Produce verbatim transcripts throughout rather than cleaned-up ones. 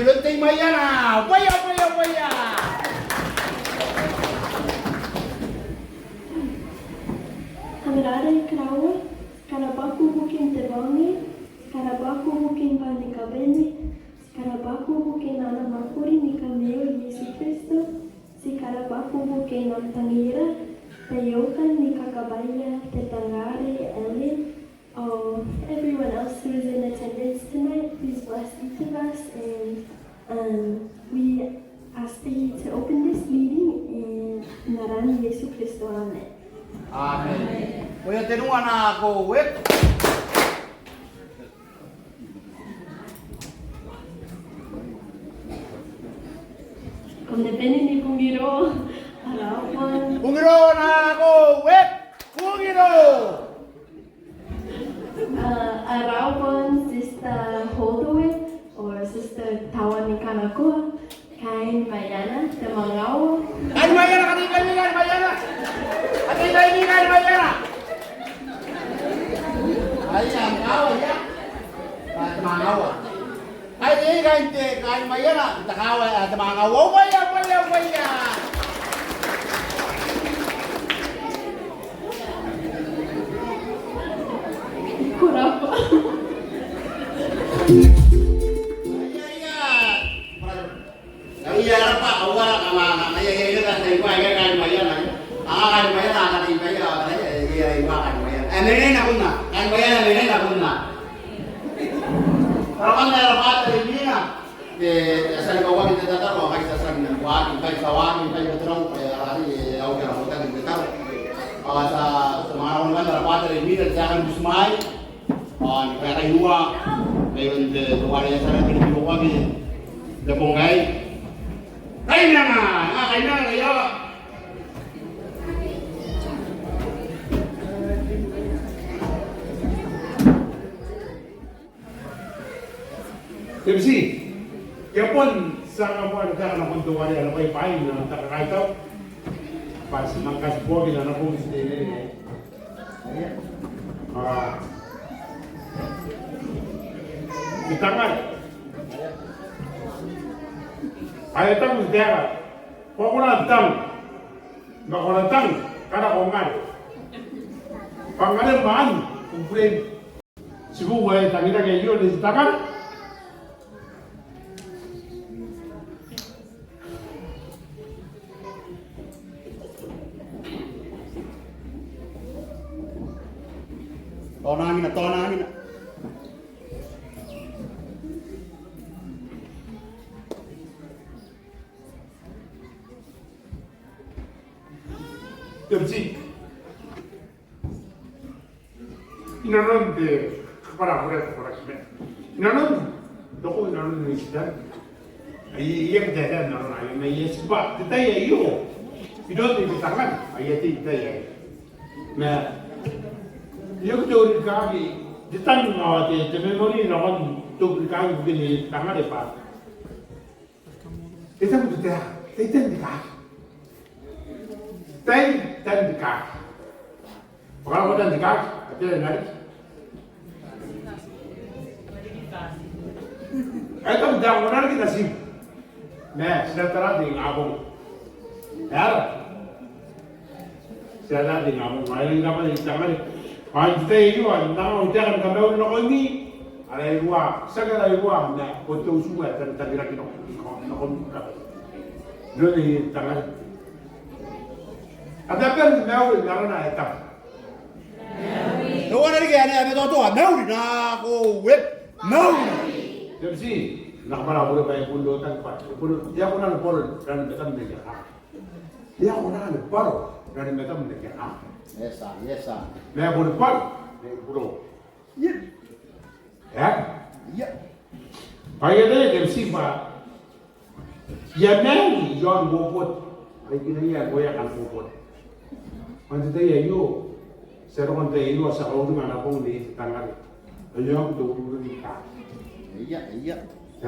iroun Tei Maiana. Bwaia, bwaia, bwaia. Kam rabwa, karaoa, kam rabwa ibukin te bong aei, kam rabwa ibukin bwaai ni kabane, kam rabwa ibukin ana mwakuri ni kamaiu Iesu Kristo, ti kam rabwa ibukin am tangira, taiaoka ni kakabwaia te tangare Ellen. Oh, everyone else who is in attendance tonight, please bless each of us and, um, we ask for you to open this meeting in aran Iesu Kristo, amen. Amen. Bwaia te nua nako wet. Kam na bane ni bungiro, arau bon. Bungiro nako wet, bungiro. Uh, arau bon Sister Holdaway or Sister Tawanikanakoa, kaain Maiana, te mangaoa. Kaain Maiana, katei kaimi kaain Maiana. Katei kaimi kaain Maiana. Ai, mangaoa, ia. Ai, te mangaoa. Ai, e, kaain te, kaain Maiana, te kaawa, a, te mangaoa. Bwaia, bwaia, bwaia. Ko rabwa. Ai, ai, a. Ai, a rabwa, a uara, a, a, a, ai, ai, ai, ai, kaain Maiana, ai. A, kaain Maiana, a, kaain Maiana, a, kaain Maiana. E, menena kunna, kaain Maiana, menena kunna. Rakan ara bwatara imwina. E, e a tia ni kauaki te tataro, ngkai ti a tia ni waaki, ngkai ti a waaki, ngkai ti a waaki, e, a, e, a, au kera motaki te tataro. Ao ti a, ti a manga nakon ara bwatara imwina, ti a kan butimwaea. Ao ni kairua, kairon te, teuare e a tia ni kauaki, te bong aei. Kainanga, a, kainanga, kainanga. Te bwati, e a bon tia ngkai bwa ti a nakon teuare ana bwaibwai n te kakaitau. Bwa ti manga katibuaki n ana bong te nene. A. Te tangare. Ae tang te tangare. Ko kona tang. Ma ko na tang, kara ko ngare. Bwa ngare man, kukurei. Tibu ae tangiraki aio n te tangare. Taonangina, taonangina. Te bwati. Inanon te kabwarabwara te korakime. Inanon, toko inanon ni titan. Ai, I aki taetae n aron aio, ma I a tibwa, te tai aio. Iroun te tangare ae e a tei n te tai aei. Ma I aki toki n rikaki te tang ao te, te memory nakon toki n rikaki ibukin te tangare bwa e taku te taeka, tai tan rikaki. Tai tan rikaki. Bwa ngkana ko tan rikaki, ae e na riki? Ae e taku bwa ko na riki natim. Ma ti na tara te ingabong. E aera? Ti na tara te ingabong. Ao e rangi ni kabane te tangare. Ao n te tai aio ao N na anga au taeka ni kamauri nakoimi. Ara iruwa, tiaki ara iruwa, ma bon te utu ae tangiraki nako, nakoimi kabane. Iroun te tangare. Atabani mauri n arana ae tabu. Teuana riki ae e na matoatoa, mauri nako, e, mauri. Te M C, N na kabwara au bure bwa e bon rotaki bwa e bon, e a kona ni bwaro ranin matam n aki kanga. E a kona ni bwaro ranin matam n aki kanga. Yes, sir. Yes, sir. Ma e bon bwaro, ma e buro. Ia. E? Ia. Bwa e ataia te M C bwa I a mauri iaon Bobot. Ai kinaia ae ko a kan Bobot. Ao n te tai aio, ti a roko n te tai aio, ti a kauringa ana bong Nei te tangare. Ao I a ongo te ururing ni kaki. Ia, ia. E?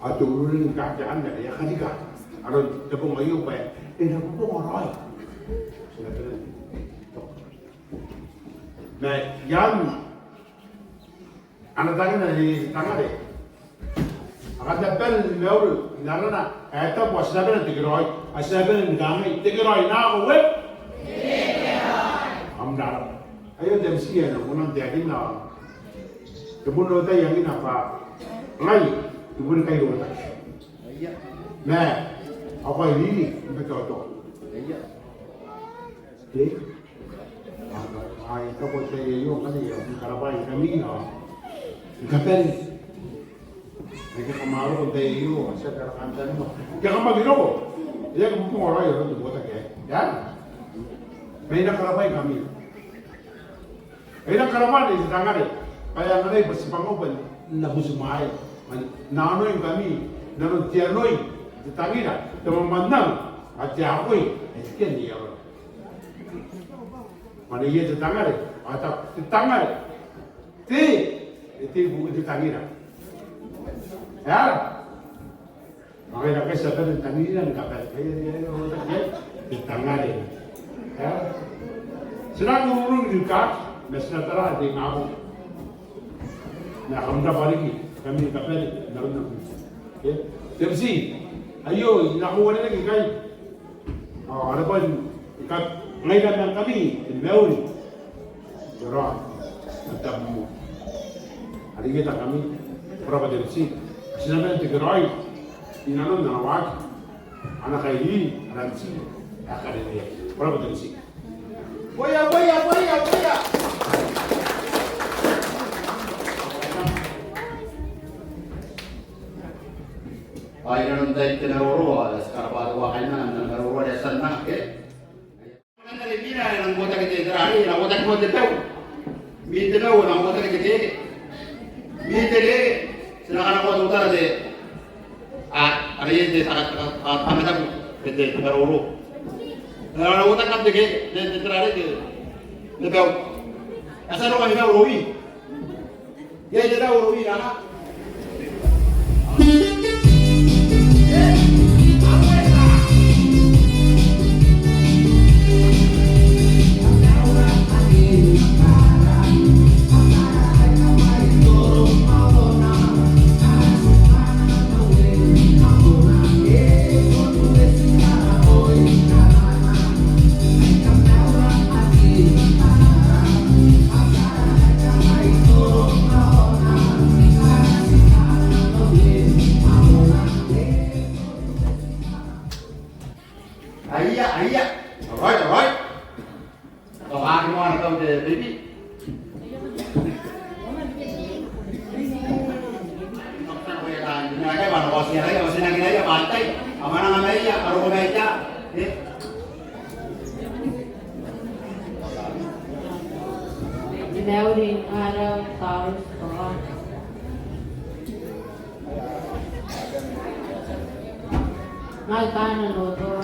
Ao te ururing ni kaki anne e a karika aron te bong aio bwa e na bobonga raoi. Ma ian ana tangina Nei te tangare. Akanne bwa N na mauri n arana ae tabu, ao ti na bane n tekeraoi, ao ti na bane ni kangai, tekeraoi nako, e? Tekeraoi. Kam na raba. Aio te M C ae e na kona n taekinna. E bon otai angina bwa ngai I bon kai rotaki. Ia. Ma ao ko a iriri ni matoatoa. Ia. Ke? Ao I taku te tai aio ngkanne I a karabwaingkami ao ni kabane. Ngke kam a roko n te tai aio, ao ti a karakantanima. Ngke kam aki roko, e aki bubunga raoi aron te botaki aei. Ia? Ma I na karabwaingkami. Ai I na karabwa Nei te tangare bwa e anganai bwa tibwangau bwa N na butimwaea, bwa N na anoingkami n aron te anoi, te tangira, te mwamwanang, ao te akoi ae riki iai n arona. Bwa Nei te tangare, ao te tangare, te, e tei ibukin te tangira. E aera? Ao ngaira ngkai ti a bane n tangirira ni kabane. Te tangare. E? Ti na aki ururing ni kaki, ma ti na tara te ingabong. Ma kam rabwa riki, ngkami ni kabane, n aron nako. Te M C, aio, I na kauarerekea ngkai. Ao are bon, I kan, ngaira ma ngkami, te mauri. Tekeraoi, ae tabu. Are I ata ngkami, ko rabwa te M C. Ti na bane n tekeraoi inanon ana waaki, ana kairiri ara M C ae karineaki. Ko rabwa te M C. Bwaia, bwaia, bwaia, bwaia. Ao inanon taai te maroro, ao ti karabwa te waaki ae e na maroro are e a tia n anga, ke? Ana kairiri, e nang uotaki te tera arei, e nang uotaki moa te bau. Imwin te bau, e nang uotaki te keeke. Imwin te keeke, ti na kanakoa teutana te, a, are iai te taka, taka, taka, taka mataku, te, te, te maroro. E nang uotaki te keeke, te, te tera arei, te, te bau. Ao ti a roko ni bau rowi. Iai te bau rowi naba. Aia, aia. All right, all right. Toka moa ana kau te baby. Te mauri, arau, Taurus, toka. Ai, kainanoa.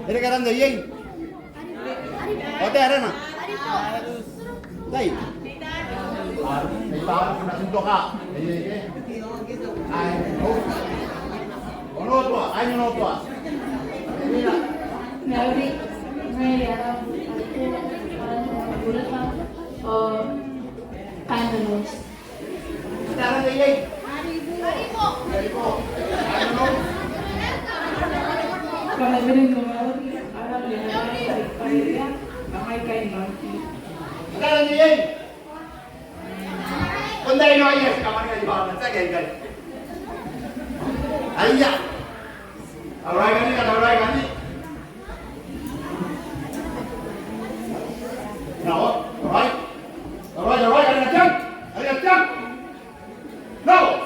E reke arana iai? Ao tera arana? Tai. Ai, o. Onotoa, ai onotoa. Mauri, mai ara, o, kainanoa. Aia. All right, ngkanne, all right, ngkanne. Now, all right. All right, all right, ngkanne, ngkanne. Ngkanne, ngkanne. Now.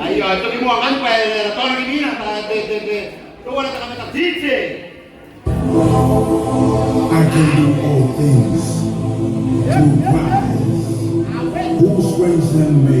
Aio, e toki moa ngkanne bwa e na taonaki imwina, bwa te, te, te, teuana te kamataku. D J. I can do all things through Christ who strengthens me.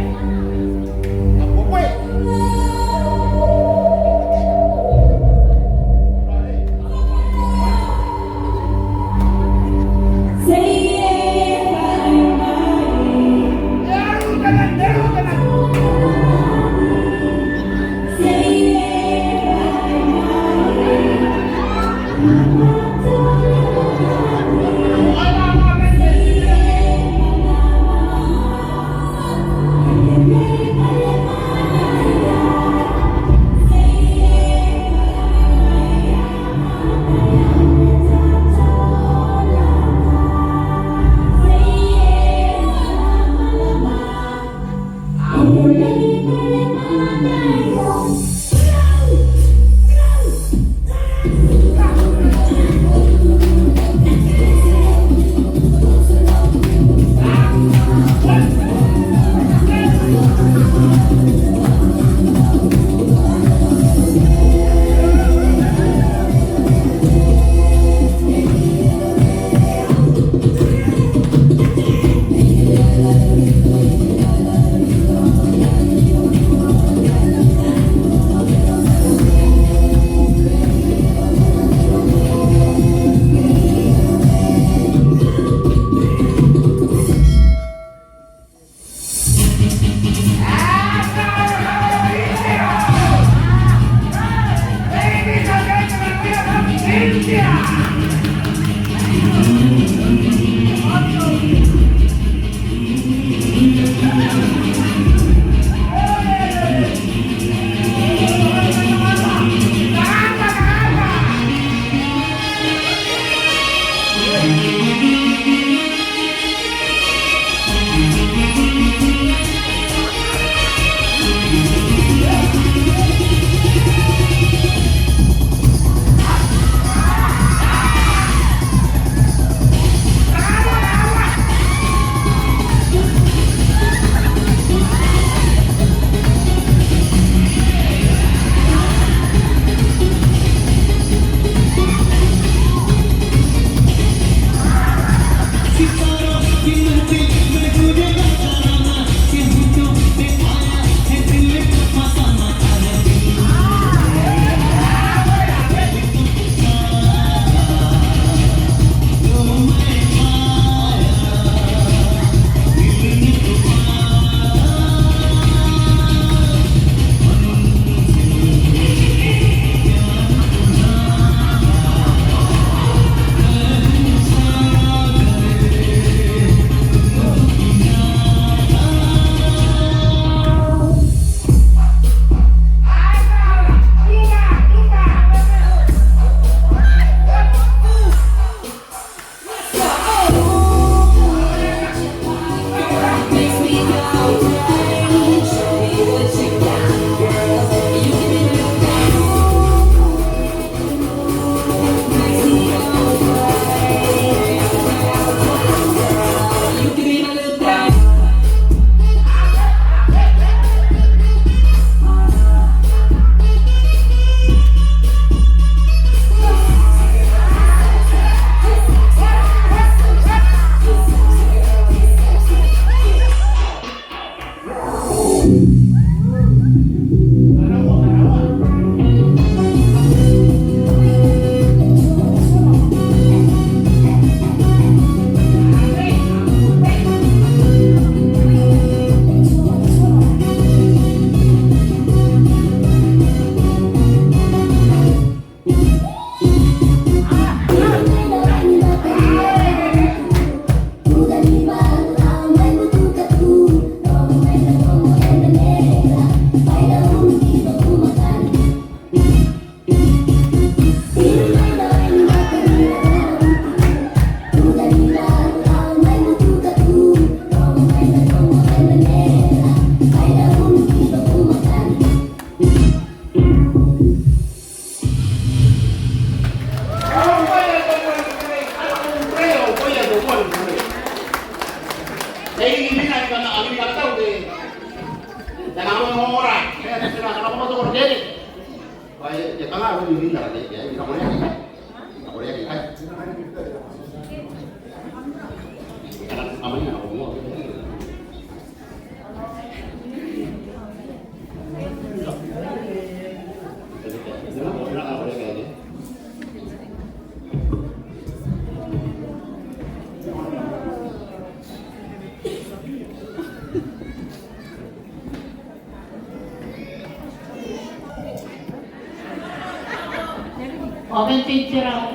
Ao man te itera.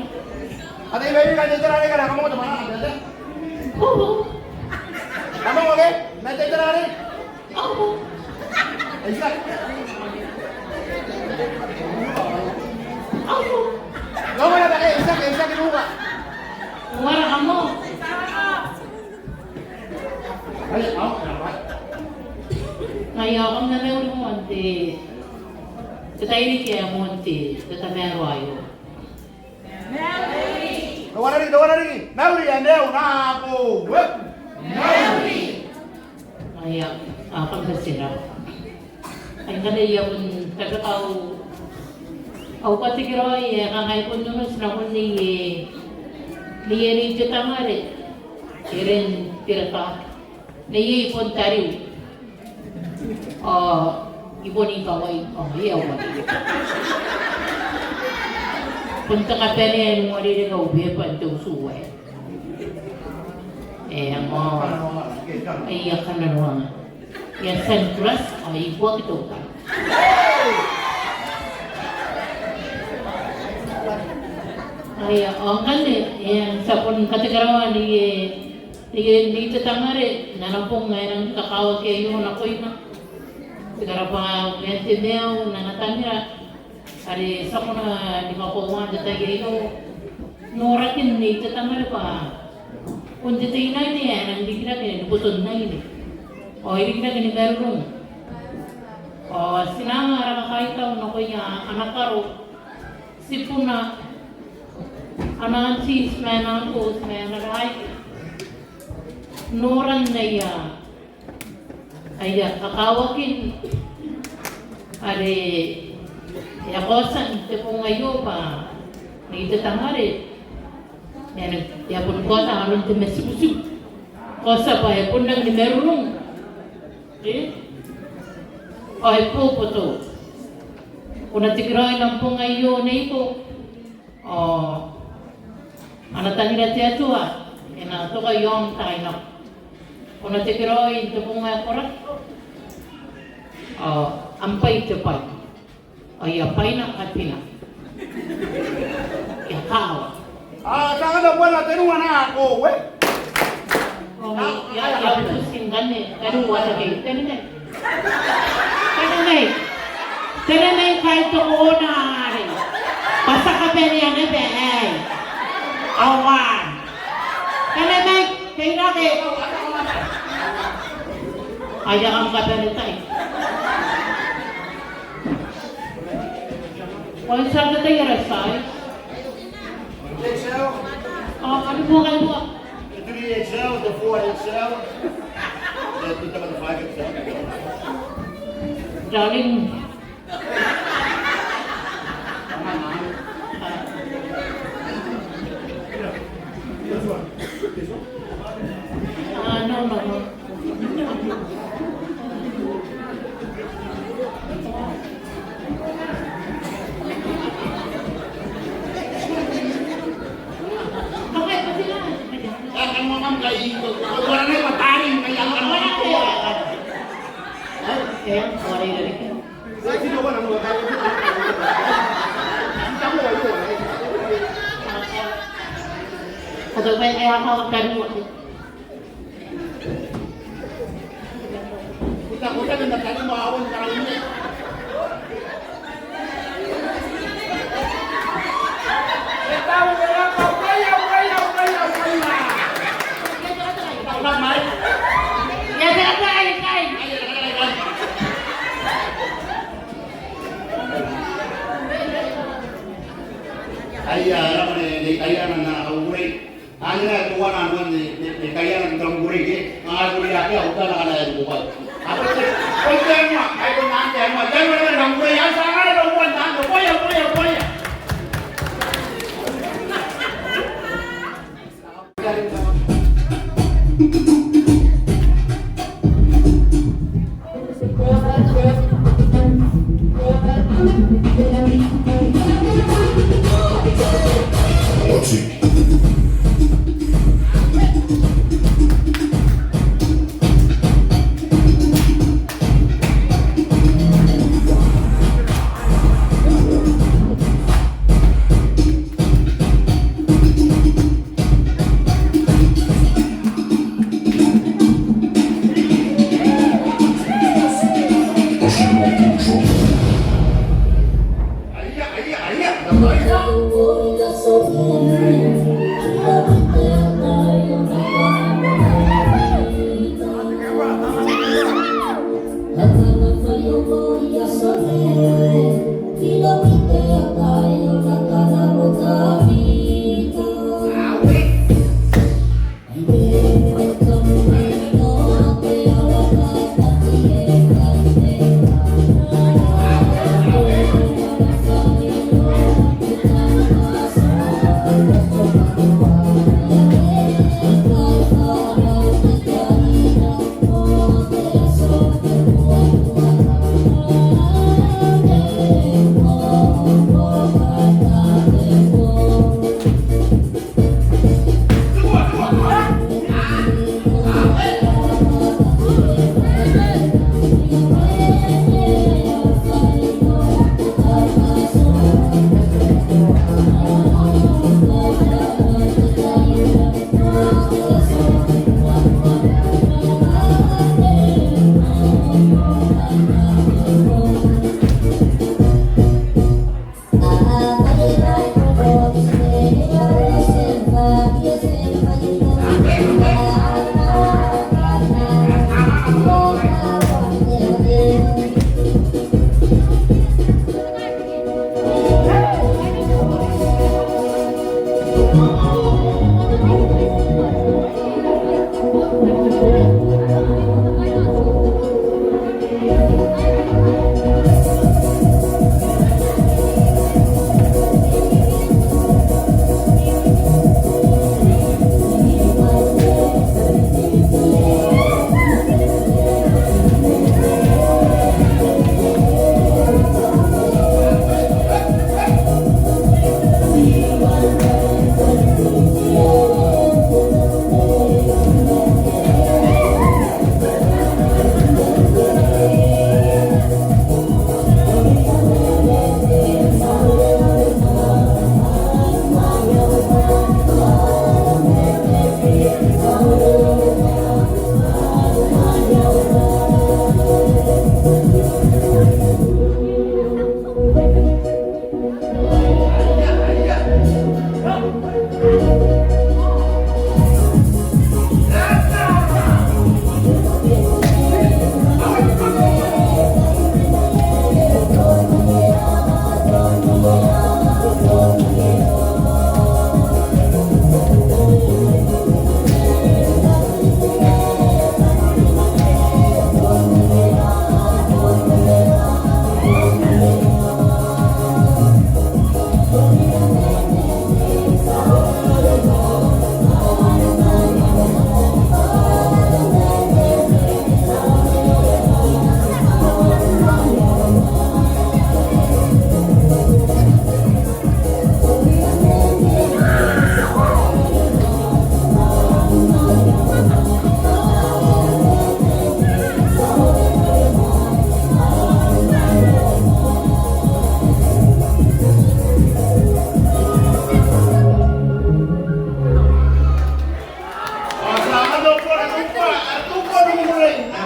Ate ibai kan te itera are kara kamoto mana ate. Uhu. Kamoto ke? Man te itera are. Uhu. Exact. Uhu. Kamoto ke, exact, exact, uhu. Uara kamo. Ngaia ao kam na mauri moa n te, te tairiki ae moan te, te tamaroa aio. Mauri. Mauri, mauri, mauri, mauri. Ngaia, a, kam na tera. Ai ngkanne I a bon tabeka au, au katekeraoi ae kangai bon onoti nakon neie, neie Nei Tetangare. E ren te reta. Neie I bon tariu. Ao I bon ikawai, ao e a uarereke. Bon te kabanea ae uarereke au beba n te utu aei. E, ao, e a kananoanga. E a sunglass, ao e buaki teutana. Aia, ao ngkanne, e, ti a bon katekeraoa neie, neie Nei Tetangare, n ana bong ae e nang kakawaki aio nakoina. Ti karabwa man te maiu n ana tangira. Are ti a kona ni kakoaua n te tai aio norakin Nei Tetangare bwa bon te teinnaine ae e nang rikirake ni boton aine. Ao e rikirake ni marurung. Ao ti na anga ara kakaitau nakoia ana karo, tibuna, ana aunties ma ana uncles ma ana raai. Noran aia aia kakawakin are e a kaotia n te bong aio bwa Nei Tetangare e a bon kaota aron te matibutibu. Kaotia bwa e bon rangi ni marurung. E? Ao e boboto. Ko na tekeraoi n am bong aio neiko. Ao ana tangira te Atua e na toka i aon taai nako. Ko na tekeraoi n te bong ae koraki. Ao am bwai te bwai. Ao I a bwaina kabina. I a kawa. A, tangata bwana tenua nako, e? Ao, I a, I a bubuti ngkanne, tenua, tenua. Tenua. Tenua. Tenua kai toko ona are. Bwa ti a kabanea naba aei. Aua. Tenua, teirake. Aia kam kabanea tai. Ao ti a tatai ara tai. Ao, a ni buoka, a ni buoka. Three X L, the four X L, the, the, the five X L. Darling. Ah, no, no, no. Aia, ara mane, nei, aia, na, na, au rei. Anne, ko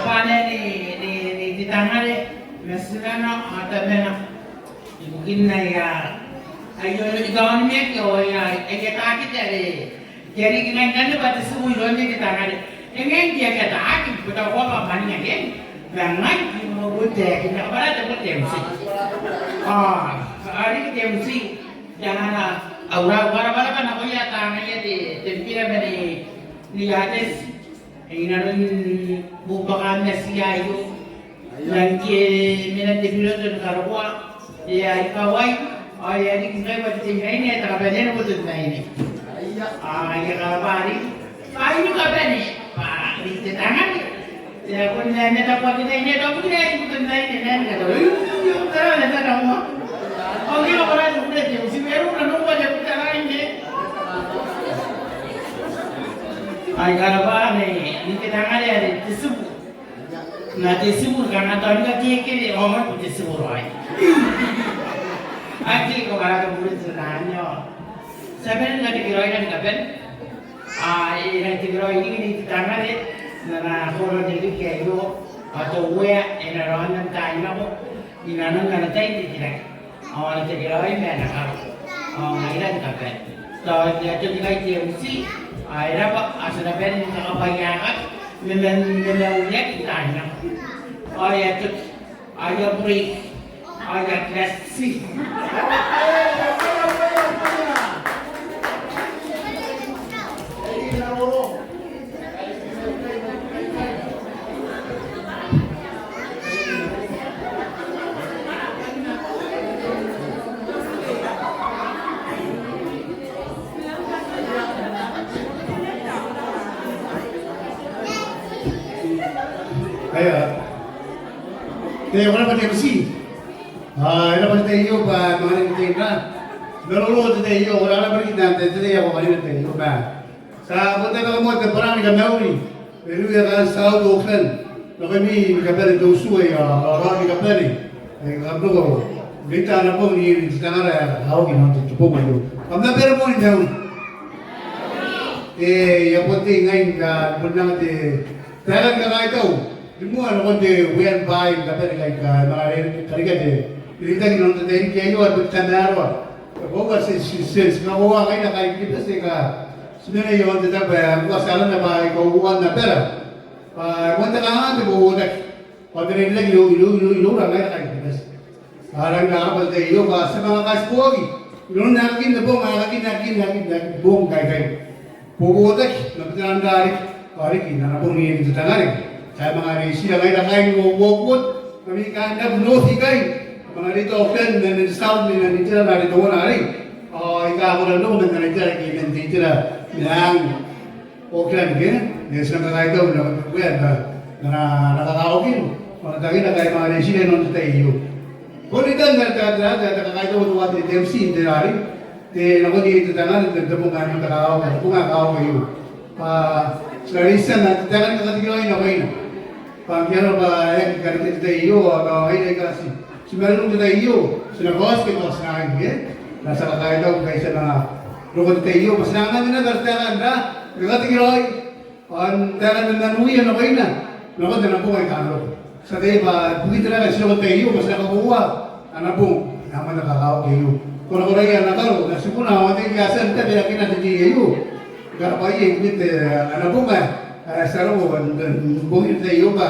Abana ni, ni, ni, ni tangare, ma tinana, ao tamana. Ibukin ae, aio, I taonimaki ao aia, aia takita are, ke are I kan naba te tiku iroun te tangare. E ngae ngke I aki ataaki, ko taku bwa bwaninga ngke. Ma ngae, I moa te, I na kabwara te, te M C. Ao, are te M C, I anganna, au, au, au, au, au, nakoia tangaia te, te bira mani, Ni ateti, e inanon bubakan natiia aio. Ngke e mena te biroto ni karokoa, e a rikawai, ao e a riki ngkai bwa te tei n aine ae te kabanea ni boto n aine. Ao e a karabwa riki. Bwa ai ni kabane, bwa riki te tangare. E a bon na mena bwa te tei n aine, bwa te tei n aine, e a bon na mena bwa te tei n aine. Ao ngke e a kabane, te tei n aine. Ai karabwa naba riki te tangare are te tibu. N na te tibu, kanga tao ni katerekere, ao ngai bon te tibu raoi. Ake ko kara te bure te nano. Ti a bane ni katekeraoi ni kabane. Ao e na tekeraoi riki te tangare n ana koro n riki aio. Ao te Uea e na raonna n taai nako inanon ana tai n titiraki. Ao a na tekeraoi ma ana karo. Ao ngaira ni kabane. Tao e a toki ngkai te M C, ao e rabwa, ao ti na bane ni kakabwaiaaki, ma, ma, ma, ma uiaki n taai nako. Ao e a toki, ao e a break, ao e a class C. Aia. Te, ko rabwa te M C. Ao e rabwa te tai aio bwa e manga reke te tai n ra. Maroro te tai aio, ko rabwa riki n te, te tai aio, ko rabwa riki n te tai aio, ma ti a bon tabe moa te bwanaa ni kamauri irouia kaain South Auckland nakoimi ni kabane te utu aei, ao raoraon ni kabane aika kam roko n reita ana bong iroun te tangare ae kakawaki inanon te bong aio. Kam na bane moa ni mauri. E, I a bon tei ngai n na bon anga te taeka ni kakaitau ni moa nakon te Uean Bwaai ni kabane aika a manga karika te reitaki inanon te tairiki aio, ao bon tamaroa te koaua ti, ti, ti, ti kakoaua ngaira kaain Kiribati aika ti mena iaon te tabo ae ngkoa ti arana bwa e koaua n abara. Bwa e moan te kanganga te bobotaki ao te reirei irou, irou, irou, iroura ngaira kaain Kiribati. Ao e rangi n rabwa te tai aio bwa ti a manga kaitiboaki inanon aekakin te bong, aekakin, aekakin, aekakin te bong ngkai, ngkai. Bobotaki ma bwa te nano riki, ao riki n ana bong iroun te tangare ae manga reitira ngaira kaain North Ward, ma kaain North ikai, manga reita Auckland ma, ma South, ma, ma itera are teuana arei. Ao aika a kona n roko man ana itera ke man te itera ma Auckland ke, e, ti a kakaitau nakon te Uea n ana, ana kakawaki ao ana tangina ae manga reitira inanon te tai aio. Bon iai te, te, te, te kakaitau teuaei te M C n te rari, te, nakon te tangare n te, te bong ae kakawaki, te bong ae kakawaki aio. Bwa ti na reitira ma te tangare ni kakatekeraoi nakoina. Bwa ngke arona bwa e aki karika te tai aio, ao ngaira aika ti, ti marurung n te tai aio, ti na kaoti ke tao ti na aki, e? Ma ti a kakaitau ngkai ti a manga roko n te tai aio, bwa ti na anganna naba te taeka n ra, ni kakatekeraoi, ao n taeka ni mamanuia nakoina, nakon te ana bong ae kanga roko. Ti ataia bwa ibukin te taeka ae ti roko n te tai aio, bwa ti na kakoaua ana bong, e a moan te kakawaki aio. Korakoraia ana karo, ma tibuna ao te tia tabeakina te tai aio. Karabwaia ibukin te, ana bong ae, ae ti a roko n, n, n bongin te tai aio bwa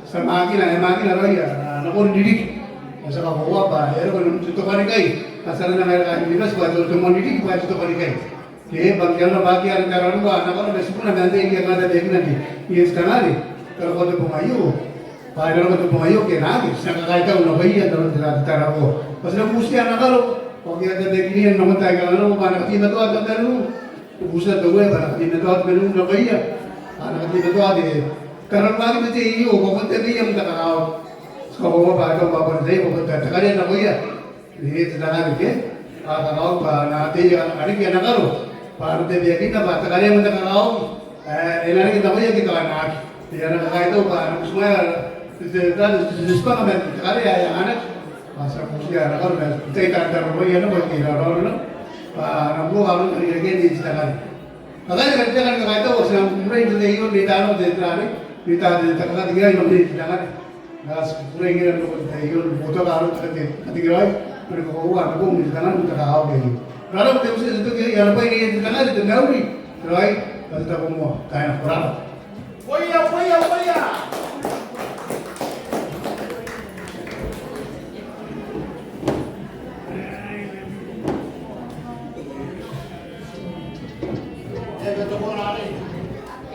ti a makina, e makina raoi ana koro n ririki. Ao ti a kakoaua bwa e a roko n te tokanikai. Ao ti arana ngaira kaain Kiribati bwa te, te moan ririki bwa te tokanikai. Ke bwa ngke arona bwa akea ara tararua, ana karo ma tibuna ma antai ae e na tabeakina te, te tangare. Karokoa te bong aio. Bwa e na roko te bong aio ke e na aki, ti na kakaitau nakoia n aron te, te tararua. Bwa ti na butiia ana karo, ao ngke a tabeakinia nakon taai aika a na roko, bwa a na kateimatoa te marurung. Butia te Uea bwa a na kateimatoa te marurung nakoia. Bwa a na kateimatoa te tararuakin te tai aio, bwa bon tabeia ma te kakawaki. Ti kakoaua bwa tao bwa bon te tai, bwa bon te, te karea nakoia. Te tangare ke, a kakawaki bwa a na tei a riki ana karo, bwa a na tabeakinna bwa te karea ma te kakawaki, e, e na reke nakoia ke tao a na aki. Te, a na kakaitau bwa a na butimwaea te, te, te, te, te tibwanga ma te karea ae anganaki. Bwa ti a butiia ana karo ma te tai ae tararuaia nako ke raoraona nako. Bwa a na bua aron karekean te tangare. Kakaitau, kakaitau, kakaitau, ti na kukurei n te tai aio, n reita nako te tangare, n reita te, te kakatekeraoi, n reita te tangare. Ti kukurei n reita nako te tai aio, n boutoka aron te kate, katekeraoi, ma ni kakoaua ana bong n te tangare, n te kakawaki aio. Rarau te uti te toki, ana bwai n te tangare, te mauri, te raoi, ma te tabomoa, kaina ko rarau. Uia, uia, uia!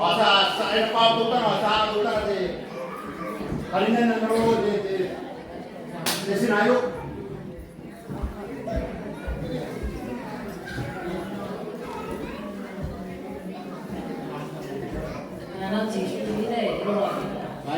Ao ti a, ti a, e na bwa teutana, ao ti a teutana te, karinan ana roro te, te, te tina aio. Ao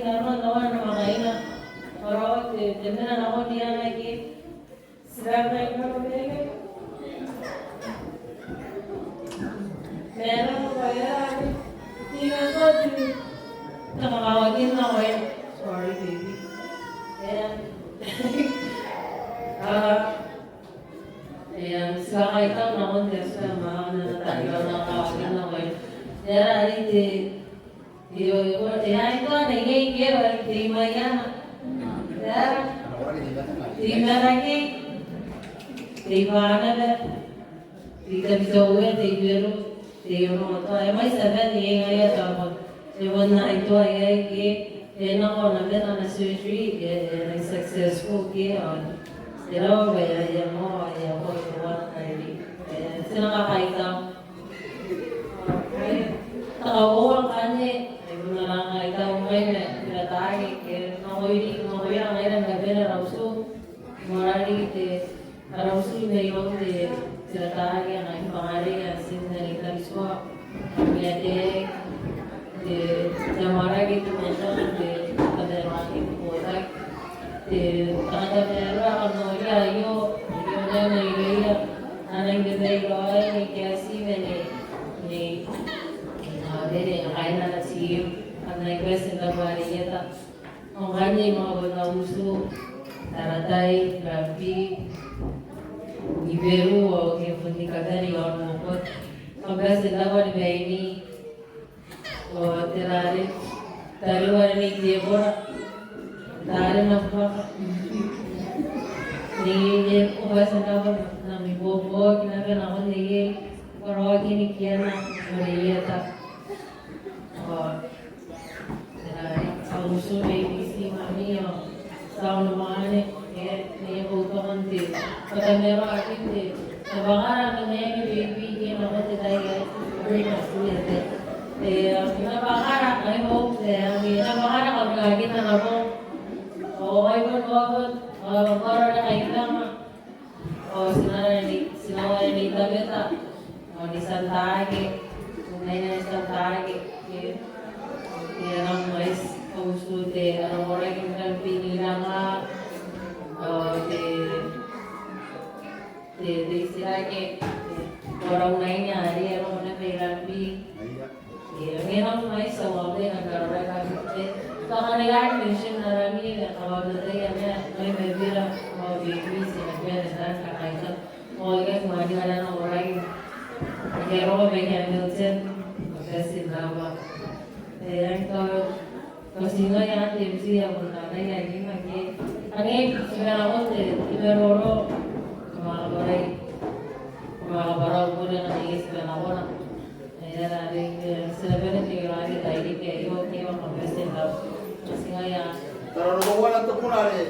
n aron nawa namwakaina. Karaoa te, te mena nakon riana ake. Ti na kaitau naba. Mena naba iai. Ti na kaitau. Tama kawakin nawa. Sorry, baby. Eng. Ah. Eng, ti na kaitau nakon te Atua ma ana tai, tama kawakin nawa. Eng, are te Io, io, e a ito ana iai ke, bwa te I-Maiana. Ia. Te I-Maraki. Te I-Banaba. Te I-Tabiteuea, te I-Beru, te I-Onotoa. E mwaiti naba iai ngaira tao. E bon a ito iai ke, e nako naba ana surgery, e, e rang successful ke, ao e rau, e, e mo, e mo, e mo, e, ti na kakaitau. Tao ngkanne, e, bon ara kaitau ngkanne, te Tirataki, ke, nakoiri, nakoira ngaira ni kabane ara utu, moarara te, ara utu mairoun te, te Tirataki, ana ibangareia, ti na ni kabane, ma te, te, te maraki, te mantana, te, te maraki, te botaki. Te, tangata mairoun, a noria aio, aio naba mairouia, a nang bebei raoi ni kaeti ma ni, ni, a, bene, a kaina ana team, a nang kaeti n tabuareieta. Ao ngkanne manga bon ana utu, Taratai, Rambi, I-Beru, ao ke bon ni kabane i aon Mokot. Kam bati n tabuareiani, Ao te rarei, tariu are Nei Tebora, rarei nako bwa. Nei, e, ko bati n tabu, n ami bobo, kina bwa nakon neiei, karaoaki ni kiana, moarara. Ao te rarei, au utu mai Biti, mami, ao Tao naba anne, e, e, ko tongan te. Ko tamaroa akin te. Tabwakara ngkanne baby ke nako te tai ae. Ko tabwakara, I hope, e, tabwakara ko na aki nako. O, ai bon, o, bon, o, ko na aki nako. Ao ti na, ti na wae ni tabeta. Ao ni tantaake. Ti na, ni tantaake. Ke, ke nang mais, au utu te, ara koraki ni kabane ni ranga. Ao te, te, te titiraki. Ko rau naba iai, are, are, naba iai. Aia. E, ngke nang mai ti a waaki n karaoa kami te. Tao ngkanne I mention naba ni, e, kawai te tai anne, mai mai bira, kawai bira, ti na bira, ti na kakaitau. Ao I kan mani karaoa naba koraki. Ngke I roko mai Hamilton, I kan ti naba. E, ngke, ngke ti naba iai te M C a bon naba iai, ngke. Anne, ti bira nako te, ti bira roro. Kamauri. Kamauri, bure ngkanne ti bira nako. Tara rotokoan te kunare.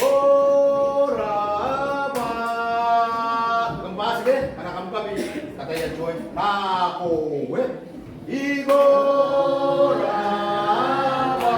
Ora ba. Kam bati ke, ana kam kabi. Kataia join. Nako, e. Iko raba.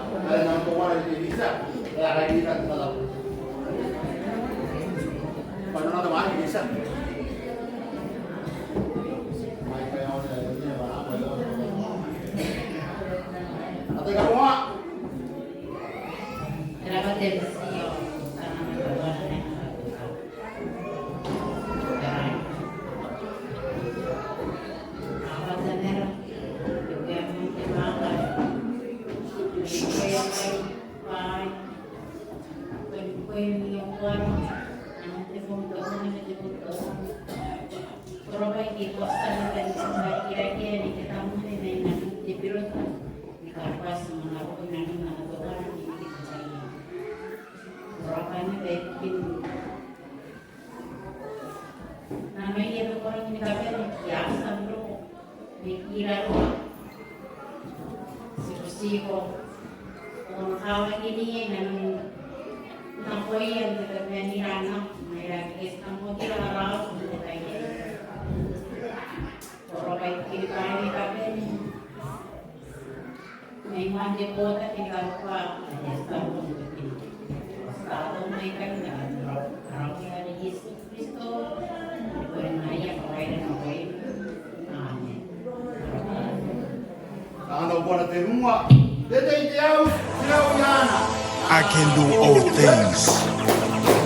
Nanon aia koraki ni kabane, I a tia n roko ni kiraroa. Ti butiko ko na kawakinna nanon nakoia n te tabemanira nako, ma I a kekeiaki n tangira ara au n te tai aei. Ko raba i kiribai ni kabane. I can do all things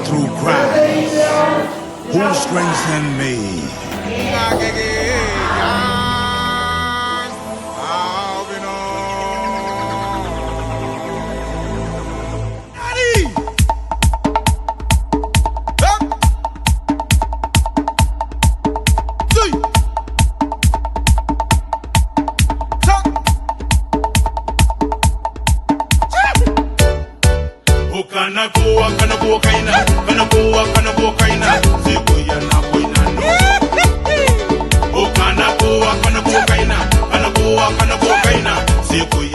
through Christ who strengthens me. O kana koa, kana koa kaina, kana koa, kana koa kaina, ti koia nakoina. O kana koa, kana koa kaina, kana koa, kana koa kaina, ti koia